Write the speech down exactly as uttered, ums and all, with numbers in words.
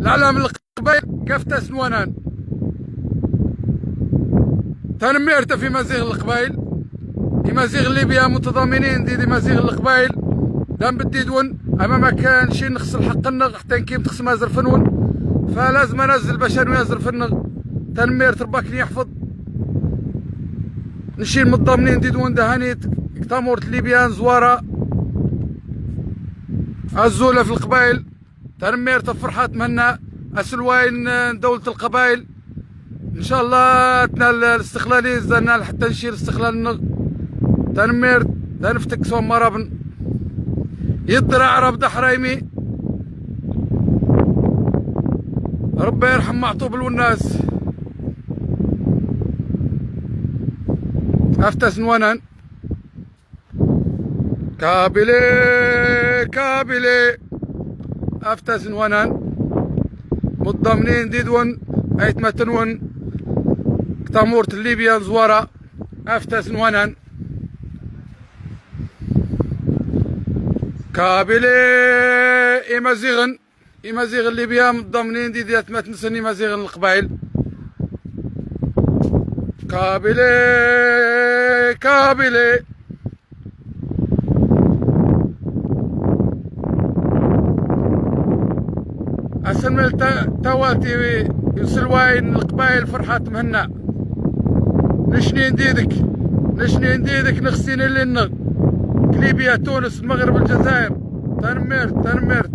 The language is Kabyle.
العلام القبايل كافتاس نوانان. تنميرت في مزيغ القبايل، إمازيغ ليبيا متضامنين دي، دي مزيغ القبايل. دام بدي دون، أما ما كان شي نخص الحق النغ، حتى نكيم تخص ما زرفنون. فلازم أنزل باش أنو يزرفنغ. تنميرت ربك يحفظ. نشيل متضامنين دي دون دهانيت. كتامورت ليبيا زوارة. الزولة في القبايل. تنميرت فرحات مهنا. أسلواين دولة القبايل. إن شاء الله تنال الاستقلالية، زنال حتى نشيل استقلال النغ. تنميرت، تنفتك سوى مرابن. يدرى عرب دحرايمي. ربي يرحم معطوب الوناس. أفتس نوانان. كابيلي، كابيلي. أفتس نوانان. متضامنين ديدون. أيت ما تنون. كتامورت الليبيا زوارة. أفتس نوانان. كابيلي. إمازيغن. إمازيغ ليبيا متضامنين دي ديات ما تنسني مازيغ القبائل. كابيلي، كابيلي. أسن من التا-، تواتي يسلواين القبائل فرحات مهنا. نشني نديدك، نشني نديدك نخسين اللي النغ. ليبيا، تونس، المغرب، الجزائر. تنميرت، تنميرت.